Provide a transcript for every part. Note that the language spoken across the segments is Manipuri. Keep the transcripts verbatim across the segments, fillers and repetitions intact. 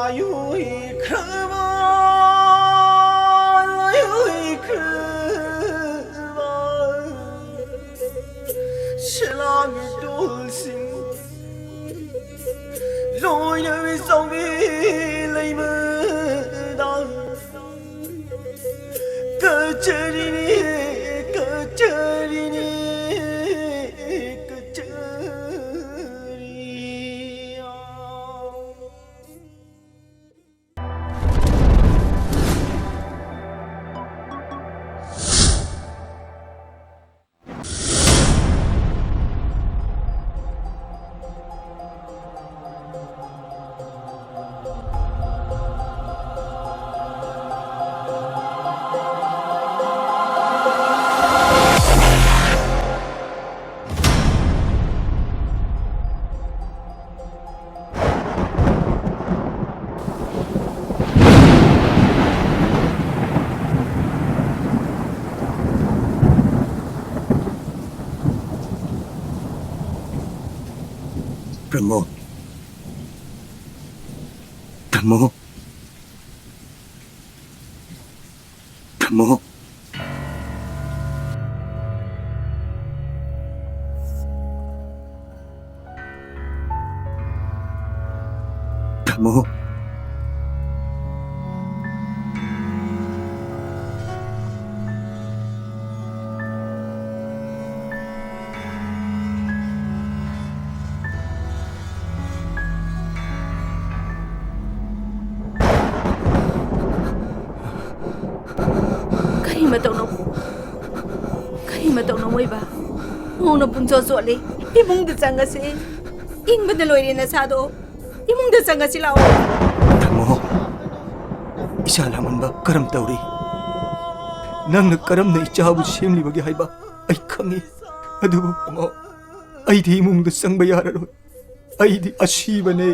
ꯂꯥꯏꯑꯣꯏꯈ꯭ꯔꯕ, ꯂꯥꯏꯑꯣꯏꯈ꯭ꯔꯕ ꯁꯂꯥꯡ ꯇꯣꯜꯁꯤꯡ, ꯂꯣꯏꯅ ꯆꯥꯎꯕꯤ ꯂꯩꯃꯗ ꯀꯆꯔꯤꯅꯤ, ꯀꯆꯔꯤꯅꯤ, ꯀꯆꯔꯤ꯫ ꯄ꯭ꯔꯃꯣꯗ꯫ ꯄ꯭ꯔꯃꯣꯗ꯫ ꯄ꯭ꯔꯃꯣꯗ꯫ ꯄ꯭ꯔꯃꯣꯗ꯫ ꯀꯔꯤ ꯃꯇꯧꯅꯣ? ꯀꯔꯤ ꯃꯇꯧꯅꯣ, ꯑꯣꯏꯕ? ꯃꯧꯅ ꯄꯨꯡꯆꯣꯠ ꯆꯣꯠꯂꯤ꯫ ꯏꯃꯨꯡꯗ ꯆꯪꯉꯁꯤ꯫ ꯏꯪꯕꯅ ꯂꯣꯏꯔꯦ ꯅꯁꯥꯗꯣ꯫ ꯏꯃꯨꯡꯗ ꯆꯪꯉꯁꯤ ꯂꯥꯛꯑꯣ꯫ ꯊꯝꯃꯣ꯫ ꯏꯁꯥ ꯂꯥꯃꯟꯕ ꯀꯔꯝ ꯇꯧꯔꯤ? ꯅꯪꯅ ꯀꯔꯝꯅ ꯏꯆꯥꯕꯨ ꯁꯦꯝꯂꯤꯕꯒꯦ ꯍꯥꯏꯕ ꯑꯩ ꯈꯪꯏ꯫ ꯑꯗꯨꯕꯨ ꯊꯝꯃꯣ꯫ ꯑꯩꯗꯤ ꯏꯃꯨꯡꯗ ꯆꯪꯕ ꯌꯥꯔꯔꯣꯏ꯫ ꯑꯩꯗꯤ ꯑꯁꯤꯕꯅꯦ꯫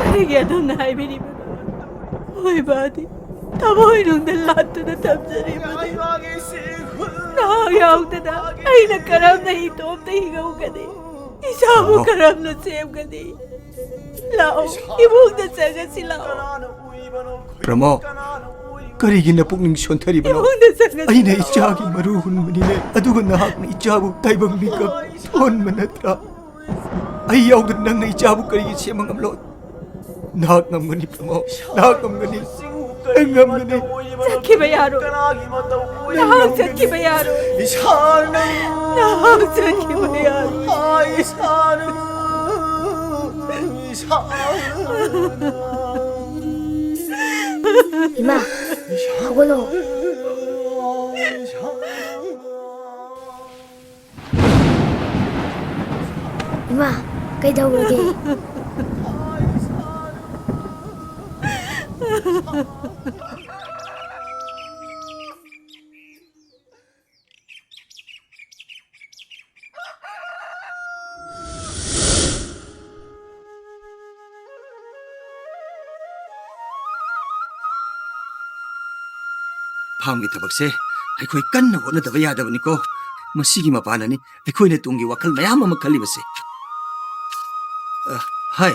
ꯀꯔꯤꯒꯤ ꯑꯗꯨꯝꯅ ꯍꯥꯏꯕꯤꯔꯤꯕꯅꯣ? ꯑꯣꯏꯕꯗꯤ ꯊꯃꯣꯏꯅꯨꯡꯗ ꯂꯥꯠꯇꯨꯅ ꯊꯝꯖꯔꯤꯕꯅꯤ꯫ ꯅꯍꯥꯛ ꯌꯥꯎꯗꯅ ꯑꯩꯅ ꯀꯔꯝꯅ ꯏꯇꯣꯝꯇ ꯍꯤꯡꯍꯧꯒꯅꯤ? ꯏꯆꯥꯕꯨ ꯊꯝꯃꯣ꯫ ꯀꯔꯝꯅ ꯁꯦꯝꯒꯅꯤ? ꯂꯥꯛꯑꯣ, ꯏꯃꯨꯡꯗ ꯆꯪꯉꯁꯤ ꯂꯥꯛꯑꯣ꯫ ꯄ꯭ꯔꯃꯣ, ꯀꯔꯤꯒꯤ ꯅꯄꯨꯛꯅꯤꯡ ꯁꯣꯟꯊꯔꯤꯕꯅꯣ? ꯏꯃꯨꯡꯗ ꯆꯪꯉꯁꯤ ꯑꯩꯅ ꯂꯥꯛꯑꯣ꯫ ꯏꯆꯥꯒꯤ ꯃꯔꯨ ꯍꯨꯟꯕꯅꯤꯅꯦ, ꯑꯗꯨꯒ ꯅꯍꯥꯛꯅ ꯏꯆꯥꯕꯨ ꯇꯥꯏꯕꯪ ꯃꯤꯀꯞ ꯊꯣꯛꯍꯟꯕ ꯅꯠꯇ꯭ꯔꯥ? ꯑꯩ ꯌꯥꯎꯗꯅ ꯅꯪꯅ ꯏꯆꯥꯕꯨ ꯀꯔꯤꯒꯤ ꯁꯦꯝꯕ ꯉꯝꯂꯣꯏ? ꯅꯍꯥꯛ ꯉꯝꯒꯅꯤ, ꯄ꯭ꯔꯃꯣ꯫ ꯅꯍꯥꯛ ꯉꯝꯒꯅꯤ꯫ ꯅꯪ ꯉꯝꯒꯅꯤ꯫ ꯆꯠꯈꯤꯕ ꯌꯥꯔꯣꯏ꯫ ꯅꯍꯥꯛ ꯆꯠꯈꯤꯕ ꯌꯥꯔꯣꯏ꯫ ꯅꯍꯥꯛ ꯆꯠꯈꯤꯕ ꯌꯥꯔꯣꯏ꯫ ꯏꯃꯥ, ꯍꯧꯒꯠꯂꯣ꯫ ꯏꯃꯥ, ꯀꯩꯗꯧꯔꯒꯦ? ꯐꯥꯝꯒꯤ ꯊꯕꯛꯁꯦ ꯑꯩꯈꯣꯏ ꯀꯟꯅ ꯍꯣꯠꯅꯗꯕ ꯌꯥꯗꯕꯅꯤꯀꯣ꯫ ꯃꯁꯤꯒꯤ ꯃꯄꯥꯟꯅꯅꯤ ꯑꯩꯈꯣꯏꯅ ꯇꯨꯡꯒꯤ ꯋꯥꯈꯜ ꯃꯌꯥꯝ ꯑꯃ ꯈꯜꯂꯤꯕꯁꯦ꯫ ꯑ, ꯍꯥꯏ,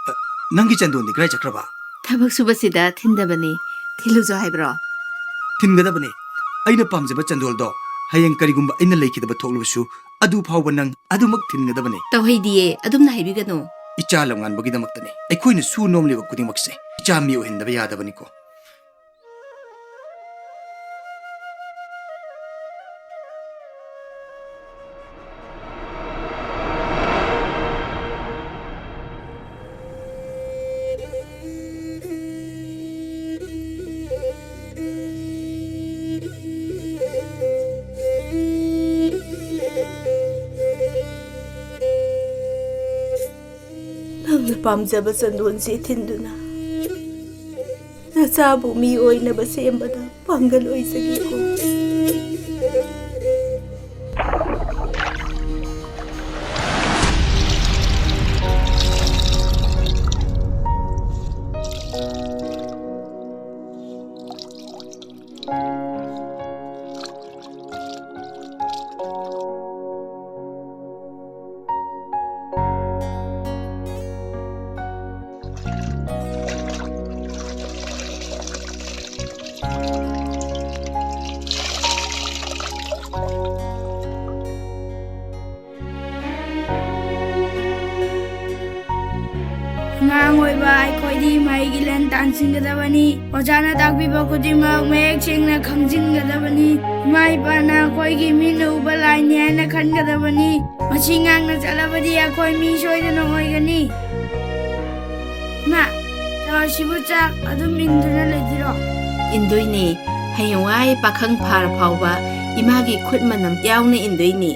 ꯑ, ꯅꯪꯒꯤ ꯆꯟꯗꯣꯟꯗꯤ ꯀꯗꯥꯏ ꯆꯠꯈ꯭ꯔꯕ? ꯊꯕꯛ ꯁꯨꯕꯁꯤꯗ ꯊꯤꯟꯗꯕꯅꯤ꯫ ꯊꯤꯜꯂꯨꯁꯨ ꯍꯥꯏꯕ꯭ꯔꯣ? ꯊꯤꯟꯒꯗꯕꯅꯤ꯫ ꯑꯩꯅ ꯄꯥꯝꯖꯕ ꯆꯟꯗꯣꯜꯗꯣ ꯍꯌꯦꯡ ꯀꯔꯤꯒꯨꯝꯕ ꯑꯩꯅ ꯂꯩꯈꯤꯗꯕ ꯊꯣꯛꯂꯕꯁꯨ ꯑꯗꯨ ꯐꯥꯎꯕ ꯅꯪ ꯑꯗꯨꯃꯛ ꯊꯤꯟꯒꯗꯕꯅꯤ꯫ ꯇꯧꯍꯩꯗꯤꯌꯦ, ꯑꯗꯨꯝꯅ ꯍꯥꯏꯕꯤꯒꯅꯨ꯫ ꯏꯆꯥ ꯂꯝꯉꯥꯟꯕꯒꯤꯗꯃꯛꯇꯅꯤ ꯑꯩꯈꯣꯏꯅ ꯁꯨ ꯅꯣꯝꯂꯤꯕ ꯈꯨꯗꯤꯡꯃꯛꯁꯦ꯫ ꯏꯆꯥ ꯃꯤ ꯑꯣꯏꯍꯟꯗꯕ ꯌꯥꯗꯕꯅꯤꯀꯣ꯫ ꯅꯪꯅ ꯄꯥꯝꯖꯕ ꯆꯟꯗꯣꯟꯁꯦ ꯊꯤꯟꯗꯨꯅ ꯅꯆꯥꯕꯨ ꯃꯤ ꯑꯣꯏꯅꯕ ꯁꯦꯝꯕꯗ ꯄꯥꯡꯒꯜ ꯑꯣꯏꯖꯒꯦꯀꯣ꯫ ꯑꯉꯥꯡ ꯑꯣꯏꯕ ꯑꯩꯈꯣꯏꯗꯤ ꯃꯍꯩꯒꯤ ꯂꯟ ꯇꯥꯟꯁꯤꯟꯒꯗꯕꯅꯤ꯫ ꯑꯣꯖꯥꯅ ꯇꯥꯛꯄꯤꯕ ꯈꯨꯗꯤꯡꯃꯛ ꯃꯌꯦꯛ ꯁꯦꯡꯅ ꯈꯪꯖꯤꯟꯒꯗꯕꯅꯤ꯫ ꯏꯃꯥ ꯏꯄꯥꯅ ꯑꯩꯈꯣꯏꯒꯤ ꯃꯤꯠꯅ ꯎꯕ ꯂꯥꯏꯅꯤ ꯍꯥꯏꯅ ꯈꯟꯒꯗꯕꯅꯤ꯫ ꯃꯁꯤ ꯉꯥꯛꯅ ꯆꯠꯂꯕꯗꯤ ꯑꯩꯈꯣꯏ ꯃꯤ ꯁꯣꯏꯗꯅ ꯑꯣꯏꯒꯅꯤ꯫ ꯏꯃꯥ, ꯆꯥꯎꯔꯁꯤꯕꯨ ꯆꯥꯛ ꯑꯗꯨꯝ ꯏꯟꯗꯨꯅ ꯂꯩꯈꯤꯔꯣ? ꯏꯟꯗꯣꯏꯅꯦ꯫ ꯍꯌꯦꯡꯋꯥꯏ ꯄꯥꯈꯪ ꯐꯥꯔ ꯐꯥꯎꯕ ꯏꯃꯥꯒꯤ ꯈꯨꯠ ꯃꯅꯝ ꯌꯥꯎꯅ ꯏꯟꯗꯣꯏꯅꯦ꯫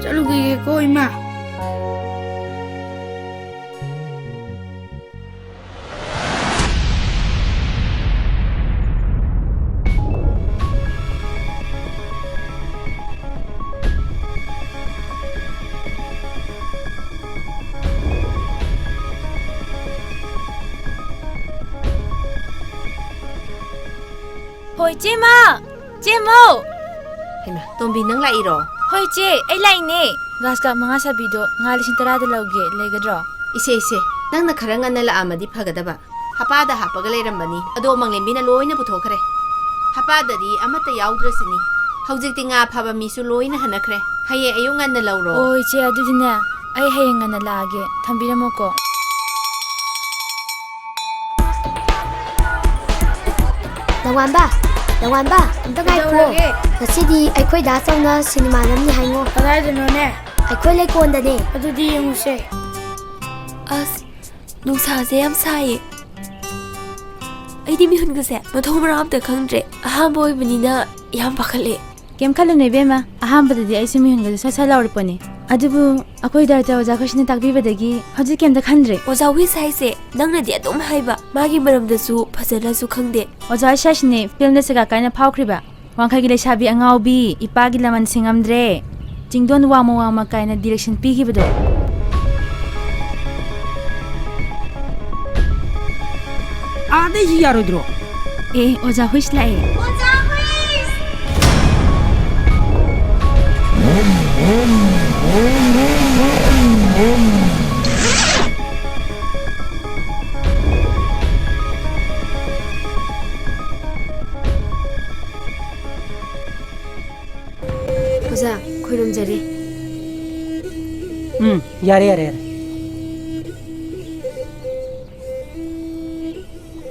ꯆꯠꯂꯨꯈꯤꯒꯦꯀꯣ, ꯏꯃꯥ꯫ ꯍꯣꯏ, ꯆꯦꯃ! ꯆꯦꯃꯧ! ꯍꯩꯃꯥ, ꯇꯣꯝꯕꯤ, ꯅꯪ ꯂꯥꯛꯏꯔꯣ? ꯍꯣꯏ, ꯆꯦ, ꯑꯩ ꯂꯥꯛꯏꯅꯦ꯫ ꯒ꯭ꯔꯥꯁ ꯀꯥꯞ ꯃꯉꯥ ꯁꯥꯕꯤꯗꯣ ꯉꯥ ꯂꯤꯁꯤꯡ ꯇꯔꯥꯗ ꯂꯧꯒꯦ, ꯂꯩꯒꯗ꯭ꯔꯣ? ꯏꯁꯦ, ꯏꯁꯦ, ꯅꯪꯅ ꯈꯔ ꯉꯟꯅ ꯂꯥꯛꯑꯝꯃꯗꯤ ꯐꯒꯗꯕ꯫ ꯍꯄꯥꯗ ꯍꯥꯞꯄꯒ ꯂꯩꯔꯝꯕꯅꯤ, ꯑꯗꯣ ꯃꯪꯂꯦꯝꯕꯤꯅ ꯂꯣꯏꯅ ꯄꯨꯊꯣꯛꯈ꯭ꯔꯦ꯫ ꯍꯄꯥꯗꯗꯤ ꯑꯃꯠꯇ ꯌꯥꯎꯗ꯭ꯔꯁꯤꯅꯤ꯫ ꯍꯧꯖꯤꯛꯇꯤ ꯉꯥ ꯐꯥꯕ ꯃꯤꯁꯨ ꯂꯣꯏꯅ ꯍꯟꯅꯈ꯭ꯔꯦ꯫ ꯍꯌꯦꯡ ꯑꯌꯨꯛ ꯉꯟꯅ ꯂꯧꯔꯣ꯫ ꯑꯣ, ꯏꯆꯦ, ꯑꯗꯨꯗꯤꯅꯦ, ꯑꯩ ꯍꯌꯦꯡ ꯉꯟꯅ ꯂꯥꯛꯑꯒꯦ꯫ ꯊꯝꯕꯤꯔꯝꯃꯣꯀꯣ꯫ ꯅꯋꯥꯟꯕ, ꯅꯋꯥꯟꯕ, ꯑꯝꯇ ꯉꯥꯏꯈꯣ꯫ ꯀꯩꯗꯧꯔꯒꯦ? ꯉꯁꯤꯗꯤ ꯑꯩꯈꯣꯏ ꯗꯥ ꯆꯥꯎꯅ ꯁꯤꯅꯦꯃꯥ ꯅꯝꯅꯤ ꯍꯥꯏꯉꯣ꯫ ꯀꯗꯥꯏꯗꯅꯣꯅꯦ? ꯑꯩꯈꯣꯏ ꯂꯩꯀꯣꯟꯗꯅꯦ꯫ ꯑꯗꯨꯗꯤ ꯌꯦꯡꯉꯨꯁꯦ꯫ ꯑꯁ, ꯅꯨꯡꯁꯥꯁꯦ ꯌꯥꯝ ꯁꯥꯏꯌꯦ꯫ ꯑꯩꯗꯤ ꯃꯤꯍꯨꯟꯒꯁꯦ ꯃꯊꯣꯡ ꯃꯔꯥꯡ ꯑꯝꯇ ꯈꯪꯗ꯭ꯔꯦ꯫ ꯑꯍꯥꯟꯕ ꯑꯣꯏꯕꯅꯤꯅ ꯌꯥꯝ ꯄꯥꯈꯠꯂꯦ꯫ ꯀꯩꯝ ꯈꯜꯂꯨꯅꯨ ꯏꯕꯦꯝꯃ, ꯑꯍꯥꯟꯕꯗꯗꯤ ꯑꯩꯁꯨ ꯃꯤꯍꯨꯟꯒꯁꯦ ꯁꯠ ꯁꯠ ꯂꯥꯎꯔꯛꯄꯅꯤ꯫ ꯑꯗꯨꯕꯨ ꯑꯩꯈꯣꯏ ꯗꯥꯏꯔꯦꯛꯇꯔ ꯑꯣꯖꯥ ꯈꯣꯏꯁꯤꯅ ꯇꯥꯛꯄꯤꯕꯗꯒꯤ ꯍꯧꯖꯤꯛ ꯀꯩꯝꯇ ꯈꯟꯗ꯭ꯔꯦ꯫ ꯑꯣꯖꯥ ꯋꯤꯁ ꯍꯥꯏꯁꯦ ꯅꯪꯅꯗꯤ ꯑꯗꯨꯝ ꯍꯥꯏꯕ, ꯃꯥꯒꯤ ꯃꯔꯝꯗꯁꯨ ꯐꯖꯅꯁꯨ ꯈꯪꯗꯦ꯫ ꯑꯣꯖꯥ ꯏꯁꯥꯁꯤꯅꯦ ꯐꯤꯜꯝꯗ ꯁꯦꯒꯥ ꯀꯥꯏꯅ ꯐꯥꯎꯈ꯭ꯔꯤꯕ꯫ ꯋꯥꯡꯈꯩꯒꯤ ꯂꯩꯁꯥꯕꯤ ꯑꯉꯥꯎꯕꯤ, ꯏꯄꯥꯒꯤ ꯂꯃꯟ ꯁꯤꯡꯉꯝꯗ꯭ꯔꯦ, ꯆꯤꯡꯗꯣꯟ ꯋꯥꯡꯃ ꯋꯥꯡꯃ ꯀꯥꯏꯅ ꯗꯤꯔꯦꯛꯁꯟ ꯄꯤꯈꯤꯕꯗꯣ꯫ ꯑꯥꯗꯩꯁꯨ ꯌꯥꯔꯣꯏꯗ꯭ꯔꯣ? ꯑꯦ, ꯑꯣꯖꯥ ꯍꯨꯏꯁ ꯂꯥꯛꯑꯦ꯫ ꯑꯣꯖꯥ ꯍꯨꯏꯁ! ꯑꯣꯖꯥ, ꯈꯣꯏꯔꯨꯝꯖꯔꯤ꯫ ꯎꯝ, ꯌꯥꯔꯦ, ꯌꯥꯔꯦ, ꯌꯥꯔꯦ꯫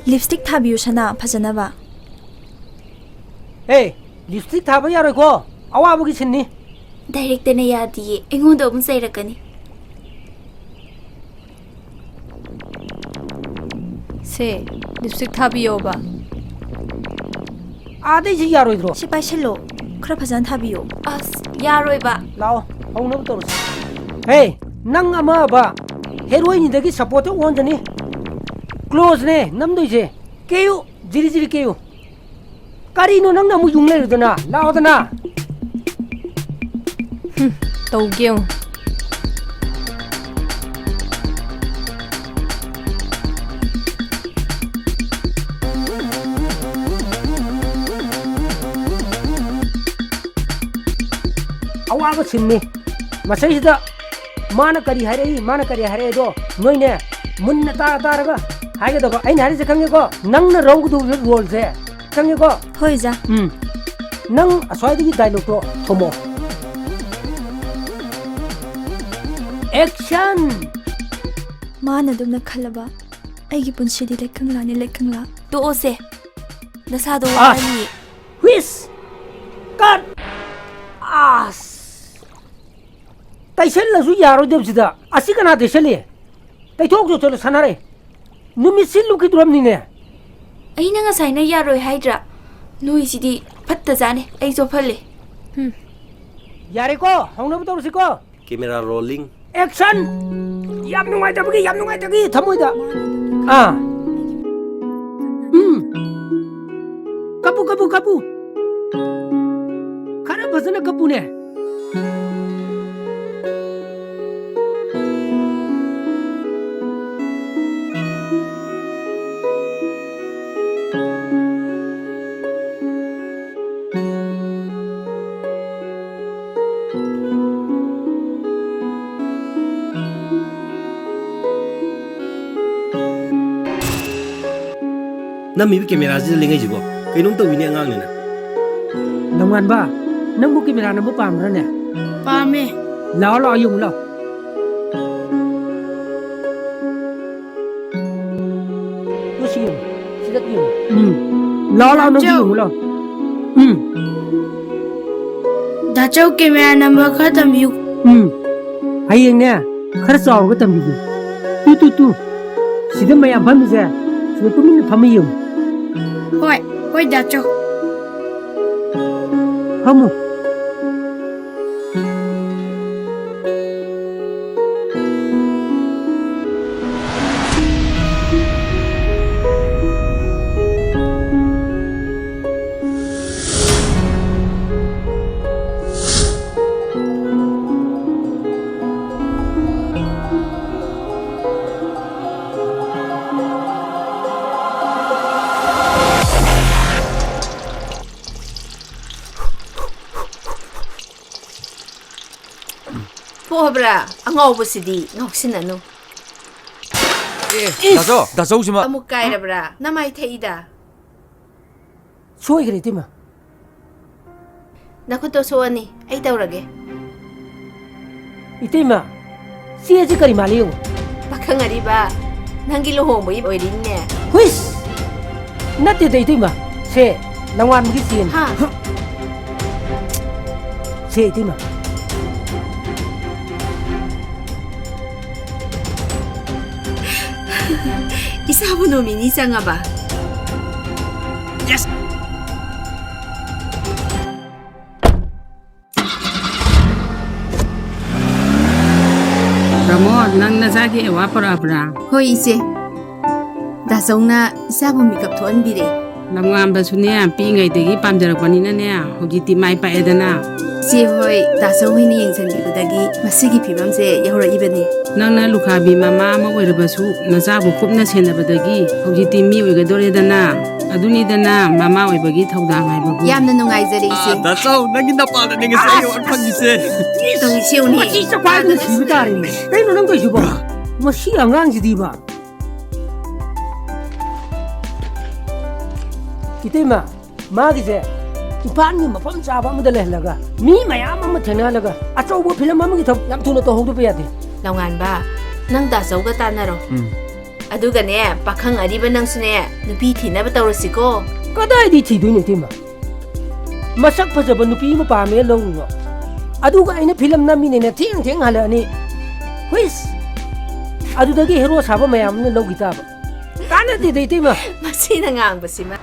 ꯂꯤꯞꯁꯇꯤꯛ ꯊꯥꯕꯤꯌꯨ, ꯁꯅꯥ, ꯐꯖꯅꯕ꯫ ꯑꯦ, ꯂꯤꯞꯁꯇꯤꯛ ꯊꯥꯕ ꯌꯥꯔꯣꯏꯀꯣ, ꯑꯋꯥꯕꯒꯤ ꯁꯤꯟꯅꯤ꯫ ꯗꯥꯏꯔꯦꯛꯇꯔꯅ ꯌꯥꯗꯤꯌꯦ, ꯑꯩꯉꯣꯟꯗ ꯑꯃꯨꯛ ꯆꯩꯔꯛꯀꯅꯤ꯫ ꯁꯦ, ꯂꯤꯞꯁꯇꯤꯛ ꯊꯥꯕꯤꯌꯣꯕ꯫ ꯑꯥꯗꯩꯁꯤ ꯌꯥꯔꯣꯏꯗ꯭ꯔꯣ? ꯁꯤ ꯄꯥꯏꯁꯜꯂꯣ, ꯈꯔ ꯐꯖꯅ ꯊꯥꯕꯤꯌꯣ꯫ ꯑꯁ, ꯌꯥꯔꯣꯏꯕ꯫ ꯂꯥꯛꯑꯣ, ꯍꯧꯅꯕ ꯇꯧꯔꯁꯤ꯫ ꯍꯦ, ꯅꯪ ꯑꯃꯕ ꯍꯦꯔꯣꯏꯟꯗꯒꯤ ꯁꯞꯄꯣꯔꯠꯇ ꯑꯣꯟꯖꯅꯤ꯫ ꯀ꯭ꯂꯣꯖꯅꯦ ꯅꯝꯗꯣꯏꯁꯦ꯫ ꯀꯦꯌꯨ, ꯖꯤꯔꯤ ꯖꯤꯔꯤ ꯀꯦꯌꯨ꯫ ꯀꯔꯤꯅꯣ ꯅꯪꯅ ꯑꯃꯨꯛ ꯌꯨꯡ ꯂꯩꯔꯨꯗꯅ? ꯂꯥꯛꯑꯣꯗꯅ꯫ ꯍꯨꯝ, ꯇꯧꯒꯦ ꯌꯦꯡꯉꯨ꯫ ꯑꯋꯥꯕ ꯁꯤꯟꯅꯤ꯫ ꯃꯁꯩꯁꯤꯗ ꯃꯥꯅ ꯀꯔꯤ ꯍꯥꯏꯔꯛꯏ, ꯃꯥꯅ ꯀꯔꯤ ꯍꯥꯏꯔꯛꯏꯗꯣ ꯅꯣꯏꯅꯦ ꯃꯨꯟꯅ ꯇꯥꯔ ꯇꯥꯔꯒ ꯍꯥꯏꯒꯗꯕ꯫ ꯑꯩꯅ ꯍꯥꯏꯔꯤꯁꯦ ꯈꯪꯉꯦꯀꯣ? ꯅꯪꯅ ꯂꯧꯒꯗꯧꯔꯤꯕ ꯔꯣꯜꯁꯦ ꯈꯪꯉꯦꯀꯣ? ꯍꯣꯏ, ꯑꯣꯖꯥ꯫ ꯎꯝ꯫ ꯅꯪ ꯑꯁ꯭ꯋꯥꯏꯗꯒꯤ ꯗꯥꯏꯂꯣꯛꯇꯣ ꯊꯣꯃꯣ꯫ ꯑꯦꯛꯁꯟ! ꯃꯥꯅ ꯑꯗꯨꯝꯅ ꯈꯜꯂꯕ, ꯑꯩꯒꯤ ꯄꯨꯟꯁꯤꯗꯤ ꯂꯩꯀꯪꯂꯥꯅꯤ, ꯂꯩꯀꯪꯂꯥ꯫ ꯇꯣꯛꯑꯣꯁꯦ꯫ ꯅꯁꯥꯗꯣ ꯑꯁ! ꯋꯥꯔꯅꯤ꯫ ꯍꯨꯏꯁ! ꯀꯠ! ꯑꯁ! ꯇꯩꯁꯜꯂꯁꯨ ꯌꯥꯔꯣꯏꯗꯕꯁꯤꯗ꯫ ꯑꯁꯤ ꯀꯅꯥ ꯇꯩꯁꯜꯂꯤ? ꯇꯩꯊꯣꯛ ꯆꯣꯠꯁꯜꯂ ꯁꯥꯟꯅꯔꯦ꯫ ꯅꯨꯃꯤꯠꯁꯤ ꯂꯨꯈꯤꯗ꯭ꯔꯝꯅꯤꯅꯦ꯫ ꯑꯩꯅ ꯉꯁꯥꯏꯅ ꯌꯥꯔꯣꯏ ꯍꯥꯏꯗ꯭ꯔꯥ? ꯅꯣꯏꯁꯤꯗꯤ ꯐꯠꯇꯖꯥꯠꯅꯤ꯫ ꯑꯩ ꯆꯣꯞꯍꯜꯂꯦ꯫ ꯍꯨꯝ꯫ ꯌꯥꯔꯦꯀꯣ? ꯍꯧꯅꯕ ꯇꯧꯔꯁꯤꯀꯣ? Camera rolling. ꯑꯦꯛꯁꯟ! ꯌꯥꯝ ꯅꯨꯡꯉꯥꯏꯇꯕꯒꯤ, ꯌꯥꯝ ꯅꯨꯡꯉꯥꯏꯇꯕꯒꯤ ꯊꯃꯣꯏꯗ꯫ ꯑꯥ꯫ ꯎꯝ꯫ ꯀꯞꯄꯨ, ꯀꯞꯄꯨ, ꯀꯞꯄꯨ꯫ ꯈꯔ ꯐꯖꯅ ꯀꯞꯄꯨꯅꯦ꯫ ꯅꯝꯃꯤꯕ ꯀꯦꯃꯦꯔꯥꯁꯤꯗ ꯂꯦꯡꯉꯛꯏꯁꯤꯕꯣ? ꯀꯩꯅꯣꯝ ꯇꯧꯏꯅꯦ ꯑꯉꯥꯡꯅꯤꯅ꯫ ꯅꯣꯡꯉꯥꯟꯕ, ꯅꯪꯕꯨ ꯀꯦꯃꯦꯔꯥ ꯅꯝꯕ ꯄꯥꯝꯕ꯭ꯔꯅꯦ? ꯄꯥꯝꯃꯦ꯫ ꯂꯥꯛꯑꯣ, ꯂꯥꯛꯑꯣ, ꯌꯦꯡꯉꯨ ꯂꯥꯛꯑꯣ꯫ ꯇꯨ ꯁꯤ ꯌꯦꯡꯉꯨ, ꯁꯤꯗ ꯌꯦꯡꯉꯨ꯫ ꯎꯝ꯫ ꯂꯥꯛꯑꯣ, ꯂꯥꯛꯑꯣ, ꯅꯪꯁꯨ ꯆꯧ꯫ ꯌꯦꯡꯉꯨ ꯂꯥꯛꯑꯣ꯫ ꯎꯝ꯫ ꯗꯥ ꯆꯧ, ꯀꯦꯃꯦꯔꯥ ꯅꯝꯕ ꯈꯔ ꯇꯝꯕꯤꯌꯨ꯫ ꯎꯝ꯫ ꯍꯌꯦꯡꯅꯦ, ꯈꯔ ꯆꯥꯎꯔꯒ ꯇꯝꯕꯤꯒꯦ꯫ Two, two, two. ꯁꯤꯗ ꯃꯌꯥꯝ ꯐꯝꯃꯤꯁꯦ, ꯁꯤꯗ ꯇꯨꯃꯤꯟꯅ ꯐꯝꯃ ꯌꯦꯡꯉꯨ꯫ ꯍꯣꯏ, ꯍꯣꯏ, ꯗꯥ ꯆꯧ꯫ ꯐꯝꯃꯨ꯫ ꯊꯣꯛꯑꯕ꯭ꯔꯥ? ꯑꯉꯥꯎꯕꯁꯤꯗꯤ ꯉꯥꯎꯁꯤꯟꯅꯅꯨ꯫ ꯑꯦ, ꯏꯁ! ꯗꯥꯆꯧ, ꯗꯥꯆꯧꯁꯤꯃ꯫ ꯑꯃꯨꯛ ꯀꯥꯏꯔꯕ꯭ꯔꯥ? ꯅꯃꯥꯏ ꯊꯛꯏꯗ꯫ ꯁꯣꯏꯈ꯭ꯔꯦ, ꯏꯇꯩꯃ꯫ ꯅꯈꯨꯠꯇꯣ ꯁꯣꯛꯑꯅꯤ, ꯑꯩ ꯇꯧꯔꯒꯦ꯫ ꯏꯇꯩꯃ, ꯆꯦꯁꯤ ꯀꯔꯤ ꯃꯥꯜꯂꯤ ꯌꯦꯡꯉꯨ꯫ ꯄꯥꯈꯪ ꯑꯔꯤꯕ, ꯅꯪꯒꯤ ꯂꯨꯍꯣꯡꯕꯒꯤ ꯑꯣꯏꯔꯤꯅꯦ꯫ ꯍꯨꯏꯁ! ꯅꯠꯇꯦꯗ, ꯏꯇꯩꯃ꯫ ꯁꯦ, ꯂꯪꯋꯥꯟꯕꯒꯤ ꯆꯦꯅꯤ꯫ ꯍꯥ? ꯁꯦ, ꯏꯇꯩꯃ꯫ ꯏꯆꯥꯕꯨ ꯅꯣꯃꯤꯅꯤ ꯆꯪꯉꯕ? ꯌꯦꯁ! ꯔꯃꯣ, ꯅꯪ ꯅꯆꯥꯒꯤ ꯑꯦꯋꯥꯔꯗ ꯄꯨꯔꯛꯑꯕ꯭ꯔꯥ? ꯍꯣꯏ, ꯏꯆꯦ꯫ ꯗꯥꯆꯧꯅ ꯏꯆꯥꯕꯨ ꯃꯤꯀꯞ ꯊꯣꯛꯍꯟꯕꯤꯔꯦ꯫ ꯂꯝꯉꯥꯝꯕꯁꯨꯅꯦ, ꯄꯤꯛꯏꯉꯩꯗꯒꯤ ꯄꯥꯝꯖꯔꯛꯄꯅꯤꯅꯅꯦ, ꯍꯧꯖꯤꯛꯇꯤ ꯃꯥꯏ ꯄꯥꯛꯑꯦꯗꯅ꯫ ꯏꯆꯦ ꯍꯣꯏ, ꯗꯥꯆꯧ ꯍꯣꯏꯅ ꯌꯦꯡꯁꯤꯟꯕꯤꯕꯗꯒꯤ ꯃꯁꯤꯒꯤ ꯐꯤꯕꯝꯁꯦ ꯌꯧꯔꯛꯏꯕꯅꯤ꯫ ꯅꯪꯅ ꯂꯨꯈꯥꯕꯤ ꯃꯃꯥ ꯑꯃ ꯑꯣꯏꯔꯕꯁꯨ, ꯅꯆꯥꯕꯨ ꯀꯨꯞꯅ ꯁꯦꯟꯅꯕꯗꯒꯤ ꯍꯧꯖꯤꯛꯇꯤ ꯃꯤ ꯑꯣꯏꯒꯗꯣꯔꯦꯗꯅ꯫ ꯑꯗꯨꯅꯤꯗꯅ ꯃꯃꯥ ꯑꯣꯏꯕꯒꯤ ꯊꯧꯗꯥꯡ ꯍꯥꯏꯕꯕꯨ꯫ ꯌꯥꯝꯅ ꯅꯨꯡꯉꯥꯏꯖꯔꯦ, ꯏꯆꯦ꯫ ꯑꯥ, ꯗꯥꯆꯧ, ꯅꯪꯒꯤ ꯅꯄꯥꯗꯅꯦ ꯉꯁꯤ ꯑꯩ ꯑꯁ, ꯑꯋꯥꯔꯗ ꯐꯪꯉꯤꯁꯦ꯫ ꯇꯧꯔꯤꯁꯦ ꯌꯦꯡꯉꯨꯅꯦ꯫ ꯃꯁꯤ ꯆꯞꯈꯥꯏꯗꯅ ꯁꯤꯕ ꯇꯥꯔꯦꯅꯦ꯫ ꯀꯩꯅꯣ ꯅꯪ ꯇꯧꯔꯤꯁꯤꯕꯣ? ꯃꯁꯤ ꯑꯉꯥꯡꯁꯤꯗꯤꯕ꯫ ꯏꯇꯩꯃ, ꯃꯥꯒꯤꯁꯦ ꯏꯝꯐꯥꯜꯒꯤ ꯃꯐꯝ ꯆꯥꯕ ꯑꯃꯗ ꯂꯩꯍꯜꯂꯒ, ꯃꯤ ꯃꯌꯥꯝ ꯑꯃ ꯊꯦꯡꯅꯍꯜꯂꯒ, ꯑꯆꯧꯕ ꯐꯤꯂꯝ ꯑꯃꯒꯤ ꯊꯕꯛ ꯌꯥꯝ ꯊꯨꯅ ꯇꯧꯍꯧꯗꯕ ꯌꯥꯗꯦ꯫ ꯂꯧꯉꯥꯟꯕ, ꯅꯪ ꯗꯥꯆꯧꯒ ꯇꯥꯟꯅꯔꯣ꯫ ꯎꯝ꯫ ꯑꯗꯨꯒꯅꯦ, ꯄꯥꯈꯪ ꯑꯔꯤꯕ ꯅꯪꯁꯨꯅꯦ, ꯅꯨꯄꯤ ꯊꯤꯅꯕ ꯇꯧꯔꯁꯤꯀꯣ꯫ ꯀꯗꯥꯏꯗꯩ ꯊꯤꯗꯣꯏꯅꯣ, ꯏꯇꯩꯃ? ꯃꯁꯛ ꯐꯖꯕ ꯅꯨꯄꯤ ꯑꯃ ꯄꯥꯝꯃꯦ ꯂꯧꯔꯨꯅꯣ꯫ ꯑꯗꯨꯒ ꯑꯩꯅ ꯐꯤꯂꯝ ꯅꯝꯃꯤꯅꯦꯅ ꯊꯦꯡ ꯊꯦꯡ ꯍꯜꯂꯛꯑꯅꯤ꯫ ꯍꯨꯏꯁ! ꯑꯗꯨꯗꯒꯤ ꯍꯦꯔꯣ ꯁꯥꯕ ꯃꯌꯥꯝ ꯑꯃꯅ ꯂꯧꯈꯤ ꯇꯥꯕ꯫ ꯀꯥꯟꯅꯗꯦꯗ, ꯏꯇꯩꯃ꯫ ꯃꯁꯤꯅ ꯉꯥꯡꯕꯁꯤꯃ꯫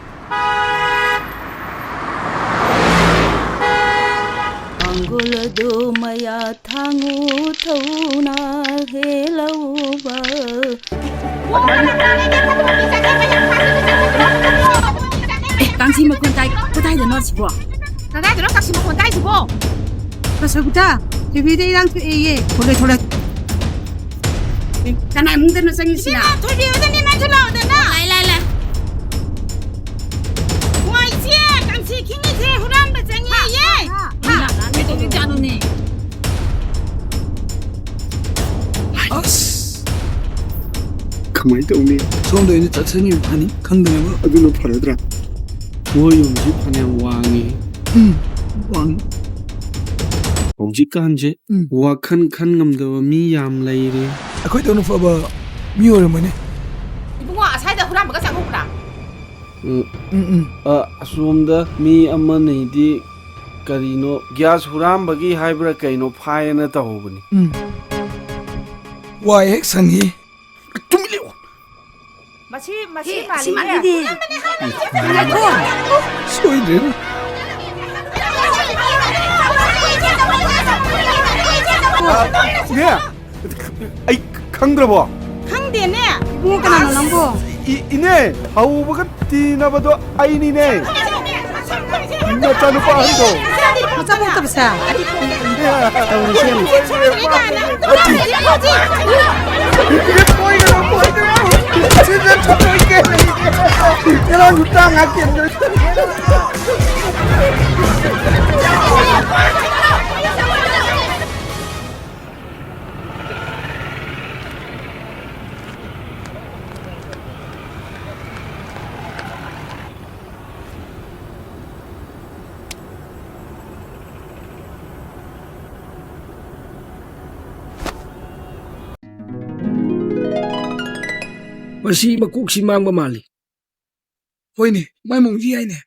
ꯄꯥꯡꯒꯜ ꯑꯗꯨ ꯃꯌꯥ ꯊꯥꯡꯉꯨ ꯊꯧꯅꯥ ꯍꯦꯜꯂꯧꯕ꯫ ꯑꯦ, ꯀꯥꯡꯁꯤ ꯃꯈꯣꯟ ꯇꯥꯏ꯫ ꯀꯗꯥꯏꯗꯅꯣ ꯁꯤꯕꯣ? ꯀꯗꯥꯏꯗꯅꯣ ꯀꯥꯡꯁꯤ ꯃꯈꯣꯟ ꯇꯥꯏꯁꯤꯕꯣ? ꯁꯣꯕꯤꯇꯥ, ꯇꯤꯚꯤꯗ ꯏꯔꯥꯡ ꯊꯣꯛꯑꯦꯌꯦ꯫ ꯊꯣꯛꯂꯦ, ꯊꯣꯛꯂꯦ꯫ ꯑꯦ, ꯀꯅꯥ ꯏꯃꯨꯡꯗꯅꯣ ꯆꯪꯉꯤꯁꯤꯅ? ꯏꯕꯦꯝꯃ, ꯊꯣꯏꯕꯤ ꯍꯣꯏꯗꯅꯦ, ꯅꯪꯁꯨ ꯂꯥꯛꯑꯣꯗꯅ꯫ ꯂꯥꯛꯑꯦ, ꯂꯥꯛꯑꯦ, ꯂꯥꯛꯑꯦ꯫ ꯋꯥ, ꯏꯆꯦ, ꯀꯥꯡꯁꯤ ꯈꯤꯡꯉꯤꯁꯦ ꯍꯨꯔꯥꯟꯕ ꯆꯪꯉꯦꯌꯦ꯫ ꯍꯥ, ꯍꯥ, ꯍꯥ꯫ ꯃꯤ ꯂꯥꯛꯑꯒ ꯀꯩꯗꯧꯔꯤꯖꯥꯠꯅꯣꯅꯦ? ꯑꯁ! ꯀꯃꯥꯏ ꯇꯧꯅꯤ? ꯁꯣꯝꯗ ꯑꯣꯏꯅ ꯆꯠꯁꯟꯈꯤꯕ ꯐꯅꯤ, ꯈꯪꯗꯅꯕ꯫ ꯑꯗꯨꯅ ꯐꯔꯗ꯭ꯔꯥ? ꯃꯣꯏ ꯌꯨꯝꯁꯤ ꯐꯅꯌꯥꯝ ꯋꯥꯡꯉꯤ꯫ ꯎꯝ, ꯋꯥꯡꯉꯤ꯫ ꯍꯧꯖꯤꯛꯀꯥꯟꯁꯦ ꯎꯝ꯫ ꯋꯥꯈꯜ ꯈꯟ ꯉꯝꯗꯕ ꯃꯤ ꯌꯥꯝ ꯂꯩꯔꯦ꯫ ꯑꯩꯈꯣꯏꯗꯧꯅ ꯐꯕ ꯃꯤ ꯑꯣꯏꯔꯝꯃꯣꯏꯅꯦ꯫ ꯏꯕꯨꯡꯉꯣ, ꯑꯁ꯭ꯋꯥꯏꯗ ꯍꯨꯔꯥꯟꯕꯒ ꯆꯪꯍꯧꯕ꯭ꯔꯥ? ꯎꯝ꯫ ꯎꯝ, ꯎꯝ꯫ ꯑ, ꯑꯁꯣꯝꯗ ꯃꯤ ꯑꯃꯅꯤꯗꯤ ꯀꯔꯤꯅꯣ, ꯒ꯭ꯌꯥꯁ ꯍꯨꯔꯥꯟꯕꯒꯤ ꯍꯥꯏꯕ꯭ꯔꯥ ꯀꯩꯅꯣ, ꯐꯥꯏꯌꯦꯅ ꯇꯧꯍꯧꯕꯅꯤ꯫ ꯎꯝ꯫ ꯋꯥꯏ ꯍꯦꯛ ꯁꯪꯉꯤ꯫ ꯇꯨꯃꯤꯟ ꯂꯩꯌꯨ꯫ ꯃꯁꯤ, ꯃꯁꯤ ꯍꯦ, ꯑꯁꯤ ꯃꯥꯜꯂꯤꯅꯦ꯫ ꯃꯥꯜꯂꯤꯅꯦ꯫ ꯁꯣꯏꯗ꯭ꯔꯦ꯫ ꯏꯅꯦ, ꯑꯩ ꯈꯪꯗ꯭ꯔꯕꯣ? ꯈꯪꯗꯦꯅꯦ꯫ ꯏꯕꯨꯡꯉꯣ, ꯀꯅꯥꯅꯣ ꯅꯪꯕꯣ? ꯏ-, ꯏꯅꯦ, ꯍꯧꯕꯒ ꯇꯤꯟꯅꯕꯗꯣ ꯑꯩꯅꯤꯅꯦ꯫ ꯅꯆꯥꯅꯨꯄꯥ ꯑꯍꯟꯗꯣ꯫ ꯃꯆꯥ ꯄꯣꯛꯇꯕꯁꯦ? ꯇꯧꯔꯤꯁꯦ ꯌꯦꯡꯉꯨ꯫ ꯉꯔꯥꯡꯁꯨ ꯇꯔꯥꯃꯉꯥ ꯀꯦꯟꯗ꯭ꯔꯦ꯫ ꯃꯁꯤ ꯃꯀꯣꯛꯁꯤ ꯃꯥꯡꯕ ꯃꯥꯜꯂꯤ꯫ ꯍꯣꯏꯅꯦ, ꯃꯥꯏ ꯃꯑꯣꯡꯁꯤ ꯌꯥꯏꯅꯦ꯫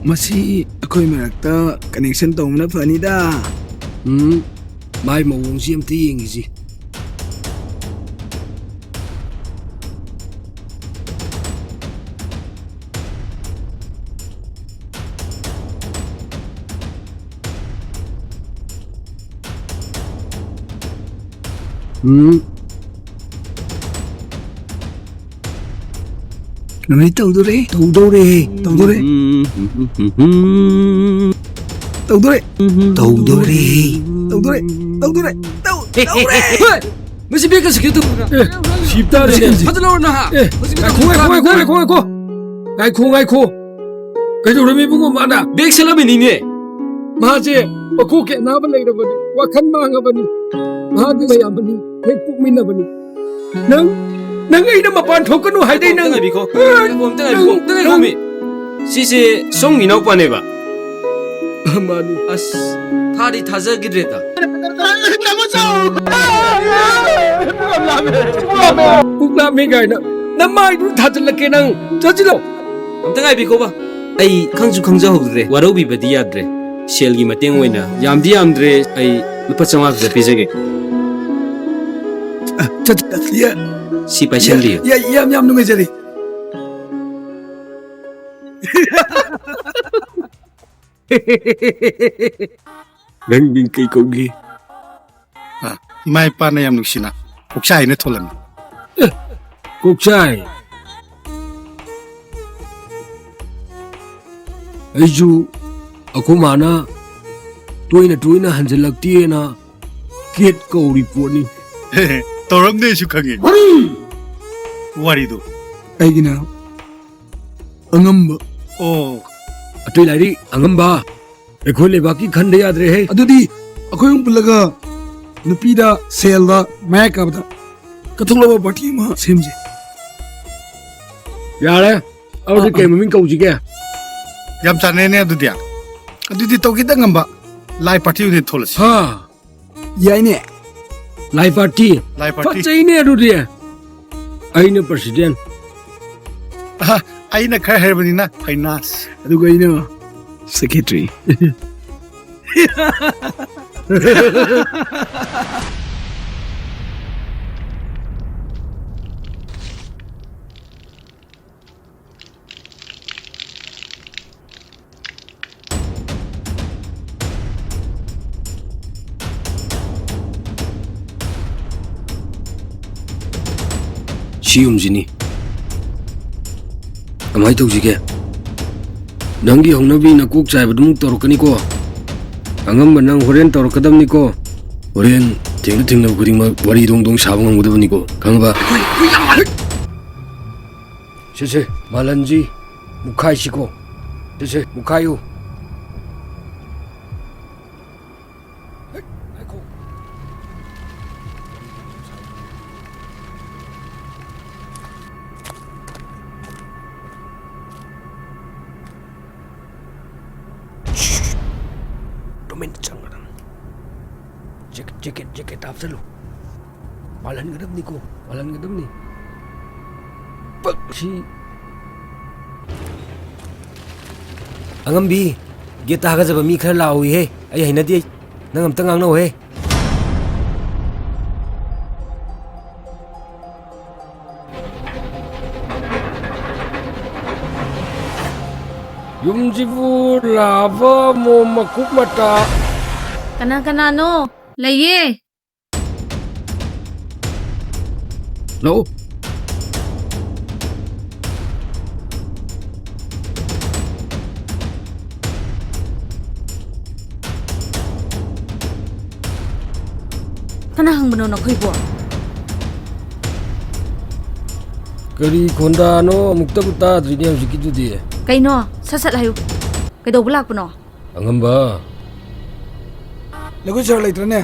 ꯃꯁꯤ ꯑꯩꯈꯣꯏ ꯃꯔꯛꯇ connection ꯇꯧꯕꯅ ꯐꯅꯤꯗ꯫ ꯎꯝ, ꯃꯥꯏ ꯃꯑꯣꯡꯁꯤ ꯑꯝꯇ ꯌꯦꯡꯈꯤꯁꯤ꯫ ꯎꯝ꯫ ꯅꯣꯏ ꯇꯧꯗꯣꯔꯦ, ꯇꯧꯗꯧꯔꯦ, ꯇꯧꯗꯣꯔꯦ꯫ ꯎꯝ, ꯎꯝ, ꯎꯝ, ꯎꯝ꯫ ꯇꯧꯗꯣꯔꯦ꯫ ꯎꯝ, ꯎꯝ, ꯇꯧꯗꯣꯔꯦ꯫ ꯎꯝ꯫ ꯇꯧꯗꯣꯔꯦ, ꯇꯧꯗꯣꯔꯦ, ꯇꯧ-, ꯑꯦ, ꯑꯦ, ꯇꯧꯔꯦ꯫ ꯑꯦ, ꯑꯦ꯫ ꯃꯁꯤ ꯕꯦꯒꯀ ꯁꯤꯒꯦ ꯇꯧꯕ꯭ꯔꯥ? ꯑꯦ, ꯁꯤꯞ ꯇꯥꯔꯦꯅꯦ꯫ ꯐꯖꯅ ꯂꯧꯔꯣ ꯅꯍꯥ꯫ ꯑꯦ, ꯃꯁꯤ ꯉꯥꯏꯈꯣ, ꯉꯥꯏꯈꯣ, ꯉꯥꯏꯈꯣ, ꯉꯥꯏꯈꯣ, ꯉꯥꯏꯈꯣ꯫ ꯉꯥꯏꯈꯣ, ꯉꯥꯏꯈꯣ꯫ ꯀꯩꯗꯧꯔꯝꯃꯤ ꯏꯕꯨꯡꯉꯣ ꯃꯥꯅ? ꯕꯦꯒ ꯁꯠꯂꯝꯃꯤꯅꯤꯅꯦ꯫ ꯃꯥꯁꯦ ꯃꯀꯣꯛꯀꯤ ꯑꯅꯥꯕ ꯂꯩꯔꯕꯅꯤ, ꯋꯥꯈꯜ ꯃꯥꯡꯉꯕꯅꯤ꯫ ꯃꯍꯥꯛꯀꯤ ꯃꯌꯥꯝꯕꯅꯤ, ꯍꯦꯛ ꯄꯣꯛꯃꯤꯟꯅꯕꯅꯤ꯫ ꯅꯪ, ꯅꯪ ꯑꯩꯅ ꯃꯄꯥꯟ ꯊꯣꯛꯀꯅꯨ ꯍꯥꯏꯗꯦ ꯉꯥꯏꯈꯣ, ꯑꯝꯇ ꯅꯪ꯫ ꯉꯥꯏꯕꯤꯈꯣ꯫ ꯉꯥꯏꯈꯣ, ꯑꯝꯇ ꯉꯥꯏꯈꯣ, ꯅꯪ, ꯑꯝꯇ ꯉꯥꯏꯈꯣꯃꯤ꯫ ꯅꯪ꯫ ꯁꯤꯁꯦ ꯁꯣꯝꯒꯤ ꯏꯅꯥꯎꯄꯥꯅꯦꯕ꯫ ꯃꯥꯅꯤ꯫ ꯑꯁ, ꯊꯥꯗꯤ ꯊꯥꯖꯈꯤꯗ꯭ꯔꯦꯗ꯫ ꯄꯨꯛ ꯂꯥꯝꯃꯦ ꯀꯥꯏꯅ ꯅꯃꯥꯏꯗꯨ ꯊꯥꯖꯤꯜꯂꯛꯀꯦ ꯅꯪ꯫ ꯆꯠꯁꯤꯜꯂꯣ꯫ ꯑꯝꯇ ꯉꯥꯏꯕꯤꯈꯣꯕ꯫ ꯑꯩ ꯈꯪꯁꯨ ꯈꯪꯖꯍꯧꯗ꯭ꯔꯦ꯫ ꯋꯥꯔꯧꯕꯤꯕꯗꯤ ꯌꯥꯗ꯭ꯔꯦ꯫ ꯁꯦꯜꯒꯤ ꯃꯇꯦꯡ ꯑꯣꯏꯅ ꯌꯥꯝꯗꯤ ꯌꯥꯝꯗ꯭ꯔꯦ꯫ ꯑꯩ ꯂꯨꯄꯥ ꯆꯥꯝꯃꯉꯥ ꯈꯛꯇ ꯄꯤꯖꯒꯦ꯫ ꯑ, ꯆꯠ-, ꯆꯠ-, ꯌꯥ-, ꯁꯤ ꯄꯥꯏꯁꯟꯕꯤꯌꯨ꯫ ꯌꯥ-, ꯌꯥ-, ꯌꯥꯝ, ꯌꯥꯝ ꯅꯨꯡꯉꯥꯏꯖꯔꯦ꯫ ꯅꯪ ꯃꯤꯡ ꯀꯩ ꯀꯧꯒꯦ? ꯑ, ꯏꯃꯥ ꯏꯄꯥꯅ ꯌꯥꯝ ꯅꯨꯡꯁꯤꯅ ꯀꯣꯛꯆꯥꯏ ꯍꯥꯏꯅ ꯊꯣꯜꯂꯝꯃꯤ꯫ ꯑꯦ, ꯀꯣꯛꯆꯥꯏ꯫ ꯑꯩꯁꯨ ꯑꯩꯈꯣꯏ ꯃꯥꯅ ꯇꯣꯏꯅ ꯇꯣꯏꯅ ꯍꯟꯖꯤꯜꯂꯛꯇꯦꯅ ꯀꯦꯠ ꯀꯧꯔꯤ ꯄꯣꯠꯅꯤ꯫ ꯇꯧꯔꯝꯅꯦꯁꯨ ꯈꯪꯉꯦ꯫ ꯋꯥꯔꯤ! ꯋꯥꯔꯤꯗꯣ꯫ ꯑꯩꯒꯤꯅ ꯑꯉꯝꯕ꯫ ꯑꯣ꯫ ꯑꯇꯩ ꯂꯥꯏꯔꯤ ꯑꯉꯝꯕ꯫ ꯑꯩꯈꯣꯏ ꯂꯩꯕꯥꯛꯀꯤ ꯈꯟꯗ ꯌꯥꯗ꯭ꯔꯦꯍꯦ꯫ ꯑꯗꯨꯗꯤ ꯑꯩꯈꯣꯏ ꯑꯍꯨꯝ ꯄꯨꯜꯂꯒ ꯅꯨꯄꯤꯗ, ꯁꯦꯜꯗ, ꯃꯌꯥꯏ ꯀꯥꯕꯗ ꯀꯠꯊꯣꯛꯂꯕ ꯄꯥꯔꯇꯤ ꯑꯃ ꯁꯦꯝꯁꯦ꯫ ꯌꯥꯔꯦ꯫ ꯑꯗꯨꯗꯤ ꯑ, ꯀꯩ ꯑ꯫ ꯃꯃꯤꯡ ꯀꯧꯁꯤꯒꯦ? ꯌꯥꯝ ꯆꯥꯟꯅꯩꯅꯦ ꯑꯗꯨꯗꯤ꯫ ꯑꯗꯨꯗꯤ ꯇꯧꯈꯤꯗ ꯉꯝꯕ ꯂꯥꯏ ꯄꯥꯔꯇꯤ ꯑꯣꯏꯅ ꯊꯣꯛꯂꯁꯤ꯫ ꯍꯥ꯫ ꯌꯥꯏꯅꯦ꯫ ꯂꯥꯏ ꯄꯥꯔꯇꯤ꯫ ꯂꯥꯏ ꯄꯥꯔꯇꯤ꯫ ꯐꯖꯩꯅꯦ ꯑꯗꯨꯗꯤ꯫ ꯑꯩꯅ ꯄ꯭ꯔꯁꯤꯗꯦꯟ꯫ ꯑꯍ, ꯑꯩꯅ ꯈꯔ ꯍꯩꯔꯕꯅꯤꯅ ꯐꯥꯏꯅꯥꯟꯁ꯫ ꯑꯗꯨꯒ ꯑꯩꯅ ꯁꯦꯀ꯭ꯔꯦꯇꯔꯤ꯫ ꯁꯤ ꯌꯨꯝꯁꯤꯅꯤ꯫ ꯀꯃꯥꯏ ꯇꯧꯁꯤꯒꯦ? ꯅꯪꯒꯤ ꯍꯧꯅꯕꯤ ꯅꯀꯣꯛ ꯆꯥꯏꯕꯗꯨꯃꯨꯛ ꯇꯧꯔꯛꯀꯅꯤꯀꯣ꯫ ꯑꯉꯝꯕ ꯅꯪ ꯍꯣꯔꯦꯟ ꯇꯧꯔꯛꯀꯗꯕꯅꯤꯀꯣ꯫ ꯍꯣꯔꯦꯟ ꯊꯦꯡꯅ ꯊꯦꯡꯅꯕ ꯈꯨꯗꯤꯡꯃꯛ ꯋꯥꯔꯤ ꯗꯣꯡ ꯗꯣꯡ ꯁꯥꯕ ꯉꯝꯒꯗꯕꯅꯤꯀꯣ꯫ ꯈꯪꯉꯕ? ꯁꯦ, ꯁꯦ, ꯃꯥꯂꯟꯖꯤ, ꯃꯨꯛꯈꯥꯏꯁꯤꯀꯣ꯫ ꯁꯦ, ꯁꯦ, ꯃꯨꯛꯈꯥꯏꯌꯨ꯫ ꯍꯦꯛ, ꯉꯥꯏꯈꯣ꯫ ꯇꯨꯃꯤꯟ ꯆꯪꯒꯗꯕꯅꯤ꯫ ꯖꯦꯀꯦꯠ, ꯖꯦꯀꯦꯠ, ꯖꯦꯀꯦꯠ ꯍꯥꯞꯆꯜꯂꯨ꯫ ꯄꯥꯜꯍꯟꯒꯗꯕꯅꯤꯀꯣ, ꯄꯥꯜꯍꯟꯒꯗꯕꯅꯤ꯫ ꯄꯛ ꯁꯤ꯫ ꯑꯉꯝꯕꯤ, ꯒꯦꯠꯇ ꯍꯥꯒꯠꯆꯕ ꯃꯤ ꯈꯔ ꯂꯥꯛꯍꯧꯏꯍꯦ꯫ ꯑꯩ ꯍꯩꯅꯗꯦ꯫ ꯅꯪ ꯑꯝꯇ ꯉꯥꯡꯅꯧꯍꯦ꯫ ꯌꯨꯝꯁꯤꯕꯨ ꯂꯥꯕ ꯃꯣꯝ ꯃꯀꯨꯞ ꯃꯇꯥ꯫ ꯀꯅꯥ ꯀꯅꯥꯅꯣ? ꯂꯩꯌꯦ꯫ ꯂꯥꯛꯑꯣ꯫ ꯀꯅꯥ ꯍꯪꯕꯅꯣ ꯅꯈꯣꯏꯕꯣ? ꯀꯔꯤ ꯈꯣꯟꯗꯥꯅꯣ? ꯑꯃꯨꯛꯇꯕꯨ ꯇꯥꯗ꯭ꯔꯤꯅꯦ ꯍꯧꯖꯤꯛꯀꯤꯗꯨꯗꯤ꯫ ꯀꯩꯅꯣ? ꯁꯠ ꯁꯠ ꯍꯥꯏꯌꯨ꯫ ꯀꯩꯗꯧꯕ ꯂꯥꯛꯄꯅꯣ? ꯑꯉꯝꯕ꯫ ꯅꯈꯣꯏ ꯁꯥꯔ ꯂꯩꯇ꯭ꯔꯅꯦ?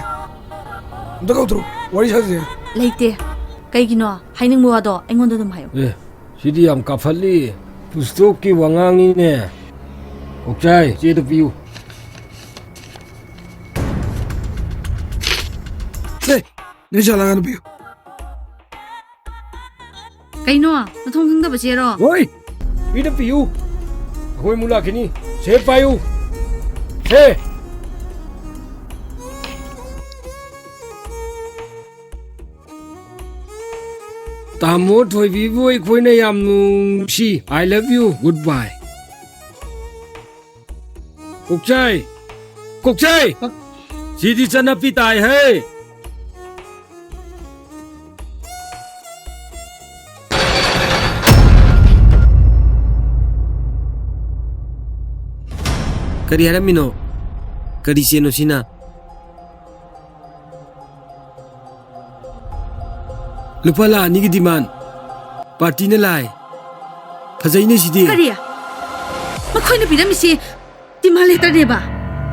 ꯑꯝꯇ ꯀꯧꯊꯣꯔꯛꯎ, ꯋꯥꯔꯤ ꯁꯥꯁꯦ꯫ ꯂꯩꯇꯦ꯫ ꯀꯩꯒꯤꯅꯣ? ꯍꯥꯏꯅꯤꯡꯕ ꯋꯥꯗꯣ ꯑꯩꯉꯣꯟꯗ ꯑꯗꯨꯝ ꯍꯥꯏꯌꯨ꯫ ꯑꯦ, ꯁꯤꯗꯤ ꯌꯥꯝ ꯀꯥꯐꯠꯂꯤ꯫ ꯄꯨꯁꯇꯣꯛꯀꯤ ꯋꯥꯉꯥꯡꯅꯤꯅꯦ꯫ ꯀꯣꯛꯆꯥꯏ, ꯆꯦꯗꯣ ꯄꯤꯌꯨ꯫ ꯁꯦ, ꯅꯣꯏ ꯆꯠꯂꯒ ꯅꯨꯄꯤ꯫ ꯀꯩꯅꯣ? ꯃꯊꯣꯡ ꯈꯪꯗꯕ ꯆꯦꯔꯣ? ꯍꯣꯏ! ꯃꯤꯗ ꯄꯤꯌꯨ꯫ ꯑꯩꯈꯣꯏ ꯑꯃꯨꯛ ꯂꯥꯛꯈꯤꯅꯤ꯫ ꯁꯦ ꯄꯥꯏꯌꯨ꯫ ꯁꯦ! ꯇꯥꯃꯣ ꯊꯣꯏꯕꯤꯕꯨ ꯑꯩꯈꯣꯏꯅ ꯌꯥꯝ ꯅꯨꯡꯁꯤ꯫ I love you. Goodbye. ꯀꯣꯛꯆꯥꯏ! ꯀꯣꯛꯆꯥꯏ! ꯁꯤꯗꯤ ꯆꯠꯅꯄꯤ ꯇꯥꯏ ꯍꯦ! ꯀꯔꯤ ꯍꯥꯏꯔꯝꯃꯤꯅꯣ? ꯀꯔꯤ ꯆꯦꯅꯣ ꯁꯤꯅ? ꯂꯨꯄꯥ ꯂꯥꯈ ꯑꯅꯤꯒꯤ demand꯫ ꯄꯥꯔꯇꯤꯅ ꯂꯥꯏ꯫ ꯐꯖꯩꯅꯦ ꯁꯤꯗꯤ꯫ ꯀꯔꯤ? ꯃꯈꯣꯏꯅ ꯄꯤꯔꯝꯃꯤꯁꯤ demand letterꯅꯦꯕ?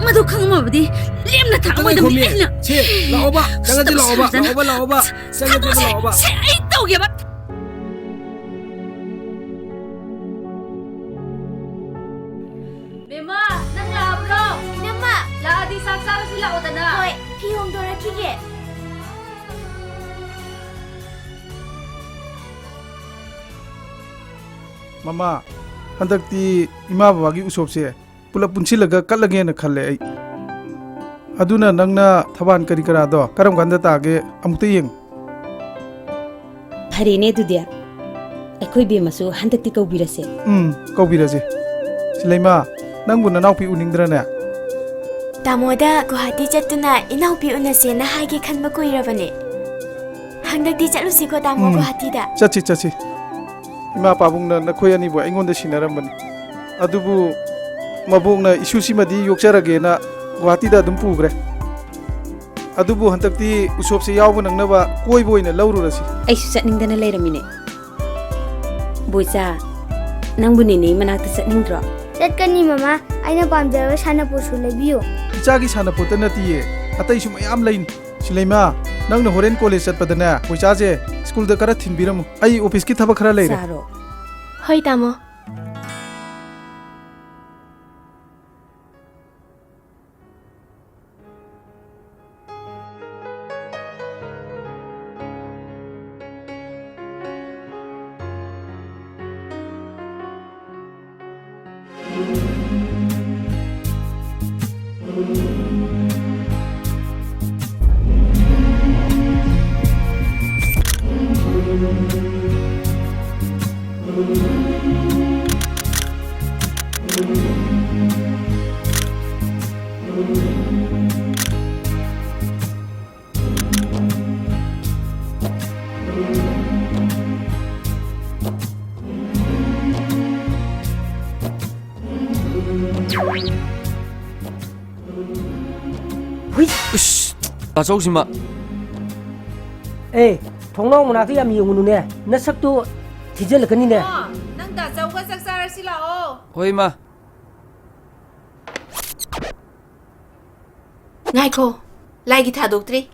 ꯃꯗꯨ ꯈꯪꯉꯝꯃꯕꯗꯤ ꯂꯦꯝꯅ ꯊꯥꯛꯑꯝꯃꯣꯏꯗꯕꯅꯤ꯫ ꯈꯣꯝꯃꯤ꯫ ꯑꯩꯅ ꯁꯦ, ꯂꯥꯛꯑꯣꯕ꯫ ꯆꯪꯉꯁꯤ, ꯂꯥꯛꯑꯣꯕ꯫ ꯁꯥꯎꯖꯅꯨ꯫ ꯂꯥꯛꯑꯣꯕ, ꯂꯥꯛꯑꯣꯕ꯫ ꯆꯪꯉꯁꯤ, ꯊꯥꯗꯣꯛꯑꯁꯤ꯫ ꯂꯥꯛꯑꯣꯕ꯫ ꯁꯦ, ꯑꯩ ꯇꯧꯒꯦꯕ꯫ ꯕꯦꯝꯃ, ꯅꯪ ꯂꯥꯛꯑꯕ꯭ꯔꯣ? ꯏꯅꯝꯃ! ꯂꯥꯛꯑꯗꯤ ꯆꯥꯛ ꯆꯥꯔꯁꯤ ꯂꯥꯛꯑꯣꯗꯅ꯫ ꯍꯣꯏ, ꯐꯤ ꯍꯣꯡꯗꯣꯔꯛꯈꯤꯒꯦ꯫ ꯃꯃꯥ, ꯍꯟꯗꯛꯇꯤ ꯏꯃꯥ ꯕꯕꯥꯒꯤ ꯎꯁꯣꯞꯁꯦ ꯄꯨꯂꯞ ꯄꯨꯟꯁꯤꯜꯂꯒ ꯀꯠꯂꯒꯦꯅ ꯈꯜꯂꯦ ꯑꯩ꯫ ꯑꯗꯨꯅ ꯅꯪꯅ ꯊꯕꯥꯟ ꯀꯔꯤ ꯀꯔꯥꯗꯣ ꯀꯔꯝ ꯀꯥꯟꯗ ꯇꯥꯒꯦ ꯑꯃꯨꯛꯇ ꯌꯦꯡꯉꯨ꯫ ꯐꯔꯦꯅꯦ ꯑꯗꯨꯗꯤ꯫ ꯑꯩꯈꯣꯏ ꯕꯦꯝꯃꯁꯨ ꯍꯟꯗꯛꯇꯤ ꯀꯧꯕꯤꯔꯁꯦ꯫ ꯎꯝ, ꯀꯧꯕꯤꯔꯁꯦ꯫ ꯁꯤꯂꯩꯃ, ꯅꯪꯕꯨ ꯅꯅꯥꯎꯄꯤ ꯎꯅꯤꯡꯗ꯭ꯔꯅꯦ? ꯇꯥꯃꯣꯗ ꯒꯨꯋꯥꯍꯥꯇꯤ ꯆꯠꯇꯨꯅ ꯏꯅꯥꯎꯄꯤ ꯎꯅꯁꯦꯅ ꯍꯥꯏꯒꯦ ꯈꯟꯕ ꯀꯨꯏꯔꯕꯅꯦ꯫ ꯍꯟꯗꯛꯇꯤ ꯆꯠꯂꯨꯁꯤꯀꯣ, ꯇꯥꯃꯣ, ꯎꯝ, ꯒꯨꯋꯥꯍꯥꯇꯤꯗ꯫ ꯆꯠꯁꯤ, ꯆꯠꯁꯤ꯫ ꯏꯃꯥ ꯄꯥꯕꯨꯡꯅ ꯅꯈꯣꯏ ꯑꯅꯤꯕꯨ ꯑꯩꯉꯣꯟꯗ ꯁꯤꯟꯅꯔꯝꯕꯅꯤ꯫ ꯑꯗꯨꯕꯨ ꯃꯕꯣꯛꯅ ꯏꯁꯨꯁꯤꯃꯗꯤ ꯌꯣꯛꯆꯔꯒꯦꯅ ꯒꯨꯋꯥꯍꯥꯇꯤꯗ ꯑꯗꯨꯝ ꯄꯨꯈ꯭ꯔꯦ꯫ ꯑꯗꯨꯕꯨ ꯍꯟꯗꯛꯇꯤ ꯎꯁꯣꯞꯁꯦ ꯌꯥꯎꯕ ꯅꯪꯅꯕ ꯀꯣꯏꯕ ꯑꯣꯏꯅ ꯂꯧꯔꯨꯔꯁꯤ꯫ ꯑꯩꯁꯨ ꯆꯠꯅꯤꯡꯗꯅ ꯂꯩꯔꯝꯃꯤꯅꯦ꯫ ꯕꯣꯏꯆꯥ, ꯅꯪꯕꯨ ꯅꯦꯅꯦ ꯃꯅꯥꯛꯇ ꯆꯠꯅꯤꯡꯗ꯭ꯔꯣ? ꯆꯠꯀꯅꯤ ꯃꯃꯥ, ꯑꯩꯅ ꯄꯥꯝꯖꯕ ꯁꯥꯟꯅꯄꯣꯠꯁꯨ ꯂꯩꯕꯤꯌꯨ꯫ ꯏꯆꯥꯒꯤ ꯁꯥꯟꯅꯄꯣꯠꯇ ꯅꯠꯇꯤꯌꯦ, ꯑꯇꯩꯁꯨ ꯃꯌꯥꯝ ꯂꯩꯅꯤ꯫ ꯁꯤꯂꯩꯃ, ꯅꯪꯅ ꯍꯣꯔꯦꯟ ꯀꯣꯂꯦꯖ ꯆꯠꯄꯗꯅꯦ, ꯕꯣꯏꯆꯥꯁꯦ ꯁ꯭ꯀꯨꯜꯗ ꯈꯔ ꯊꯤꯟꯕꯤꯔꯝꯃꯨ꯫ ꯑꯩ ꯑꯣꯐꯤꯁꯀꯤ ꯊꯕꯛ ꯈꯔ ꯂꯩꯔꯦ꯫ ꯆꯥꯔꯣ꯫ ꯍꯣꯏ, ꯇꯥꯃꯣ꯫ ꯍꯨꯏ! ꯏꯁ! ꯇꯥꯆꯧꯁꯤꯃ꯫ ꯑꯦ, ꯊꯣꯡꯅꯥꯎ ꯃꯅꯥꯛꯇ ꯌꯥꯝ ꯌꯦꯡꯉꯨꯅꯨꯅꯦ꯫ ꯅꯁꯛꯇꯨ ꯊꯤꯖꯤꯜꯂꯛꯀꯅꯤꯅꯦ꯫ ꯑꯣ, ꯅꯪ ꯇꯥꯆꯧꯒ ꯆꯥꯛ ꯆꯥꯔꯁꯤ ꯂꯥꯛꯑꯣ꯫ ꯍꯣꯏ, ꯏꯃꯥ꯫ ꯉꯥꯏꯈꯣ, ꯂꯥꯏꯒꯤ ꯊꯥꯗꯣꯛꯇ꯭ꯔꯤ꯫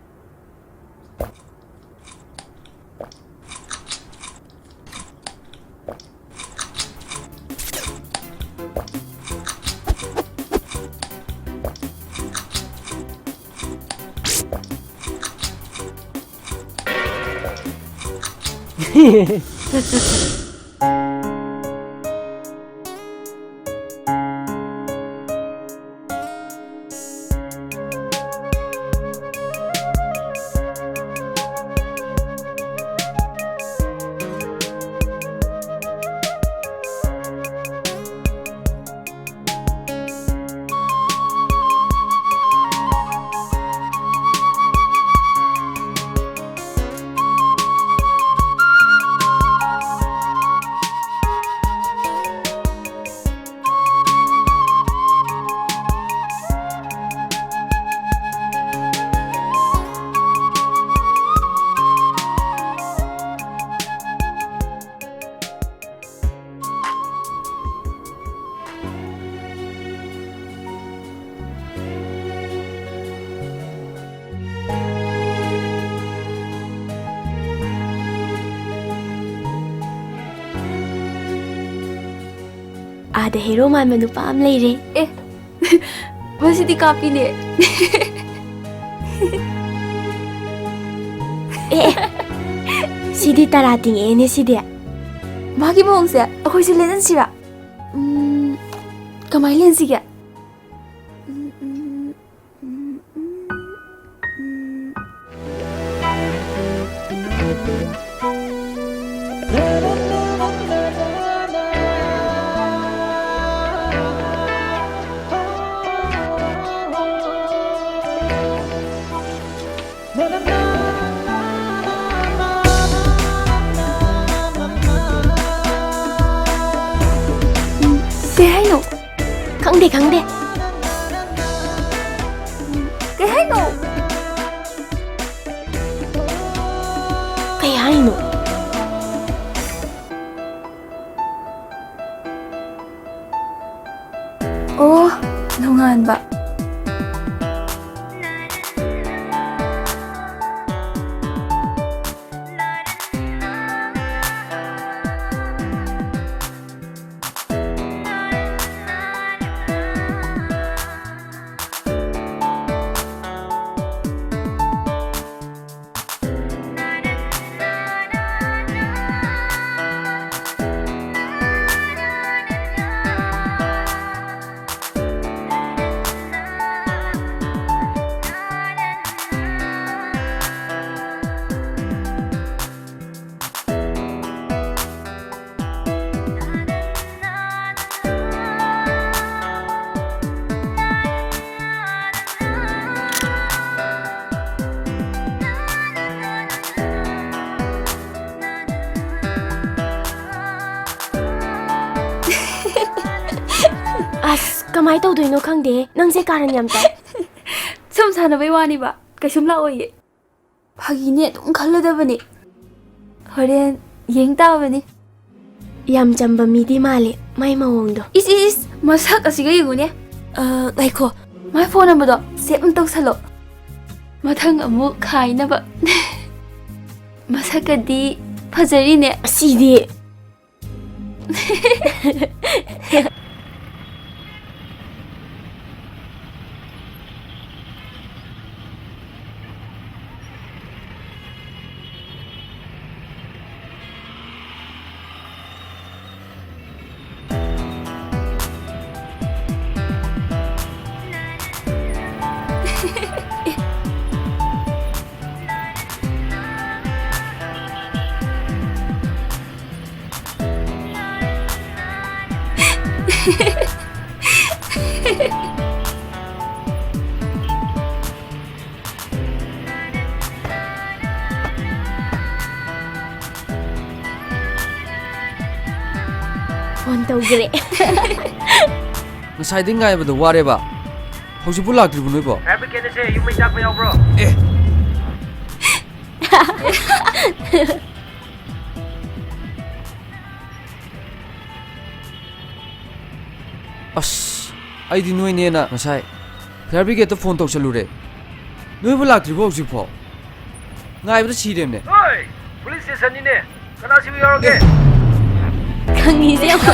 ꯑꯥꯗ ꯍꯦꯔꯣ ꯃꯥꯟꯕ ꯅꯨꯄꯥ ꯑꯃ ꯂꯩꯔꯦ꯫ ꯑꯦ, ꯃꯁꯤꯗꯤ ꯀꯥꯞꯄꯤꯅꯦ꯫ ꯑꯦ, ꯑꯦ, ꯁꯤꯗꯤ ꯇꯔꯥ ꯇꯤꯡꯉꯛꯑꯦꯅꯦ ꯁꯤꯗꯤ꯫ ꯃꯥꯒꯤ ꯃꯑꯣꯡꯁꯦ ꯑꯩꯈꯣꯏꯁꯨ ꯂꯦꯟꯍꯟꯁꯤꯔꯥ? ꯎꯝ, ꯀꯃꯥꯏꯅ ꯂꯦꯟꯁꯤꯒꯦ? ꯀꯩ ꯍꯥꯏꯅꯣ? ꯈꯪꯗꯦ, ꯈꯪꯗꯦ꯫ ꯀꯩ ꯍꯥꯏꯅꯣ? ꯀꯩ ꯍꯥꯏꯅꯣ? ꯑꯣ, ꯅꯣꯡꯉꯥꯟꯕ꯫ ꯑꯁ, ꯀꯃꯥꯏ ꯇꯧꯗꯣꯏꯅꯣ ꯈꯪꯗꯦ꯫ ꯅꯪꯁꯦ ꯀꯥꯔꯟ ꯌꯥꯝ ꯇꯥꯏ꯫ ꯁꯨꯝ ꯁꯥꯟꯅꯕꯩ ꯋꯥꯅꯤꯕ, ꯀꯩꯁꯨꯝ ꯂꯥꯛꯑꯣꯏꯌꯦ꯫ ꯐꯥꯒꯤꯅꯦ ꯑꯗꯨꯝ ꯈꯜꯂꯗꯕꯅꯤ꯫ ꯍꯣꯔꯦꯟ ꯌꯦꯡ ꯇꯥꯕꯅꯤ꯫ ꯌꯥꯝ ꯆꯝꯕ ꯃꯤꯗꯤ ꯃꯥꯜꯂꯦ, ꯃꯥꯏ ꯃꯑꯣꯡꯗꯣ꯫ ꯏꯁ, ꯏꯁ, ꯏꯁ, ꯃꯁꯛ ꯑꯁꯤꯒ ꯌꯦꯡꯉꯨꯅꯦ꯫ ꯑ, ꯉꯥꯏꯈꯣ, ꯃꯥꯏ ꯐꯣꯟ ꯅꯝꯕꯔꯗꯣ ꯁꯦꯚ ꯑꯃ ꯇꯧꯁꯜꯂꯣ꯫ ꯃꯊꯪ ꯑꯃꯨꯛ ꯈꯥꯏꯅꯕ꯫ ꯃꯁꯛꯀꯗꯤ ꯐꯖꯔꯤꯅꯦ꯫ ꯑꯁꯤꯗꯤ꯫ ꯐꯣꯟ ꯇꯧꯈ꯭ꯔꯦ꯫ ꯉꯁꯥꯏꯗꯩ ꯉꯥꯏꯕꯗ ꯋꯥꯔꯦꯕ꯫ ꯍꯧꯖꯤꯛꯄꯨ ꯂꯥꯛꯇ꯭ꯔꯤꯕꯣ ꯅꯣꯏꯕꯣ? Fire brigade ꯁꯦ ꯌꯨꯝ ꯃꯩ ꯆꯥꯛꯄ ꯌꯥꯎꯕ꯭ꯔꯣ? ꯑꯦ꯫ ꯑꯁ, ꯑꯩꯗꯤ ꯅꯣꯏꯅꯦꯅ ꯉꯁꯥꯏ fire brigade ꯇ ꯐꯣꯟ ꯇꯧꯁꯜꯂꯨꯔꯦ꯫ ꯅꯣꯏꯕꯨ ꯂꯥꯛꯇ꯭ꯔꯤꯕꯣ ꯍꯧꯖꯤꯛꯐꯥꯎ? ꯉꯥꯏꯕꯗ ꯁꯤꯔꯦꯝꯅꯦ꯫ ꯍꯣꯏ, police station ꯅꯤꯅꯦ꯫ ꯀꯅꯥꯁꯤꯕꯨ ꯌꯥꯎꯔꯒꯦ? ꯈꯪꯉꯤꯁꯦ ꯌꯦꯡꯉꯣ꯫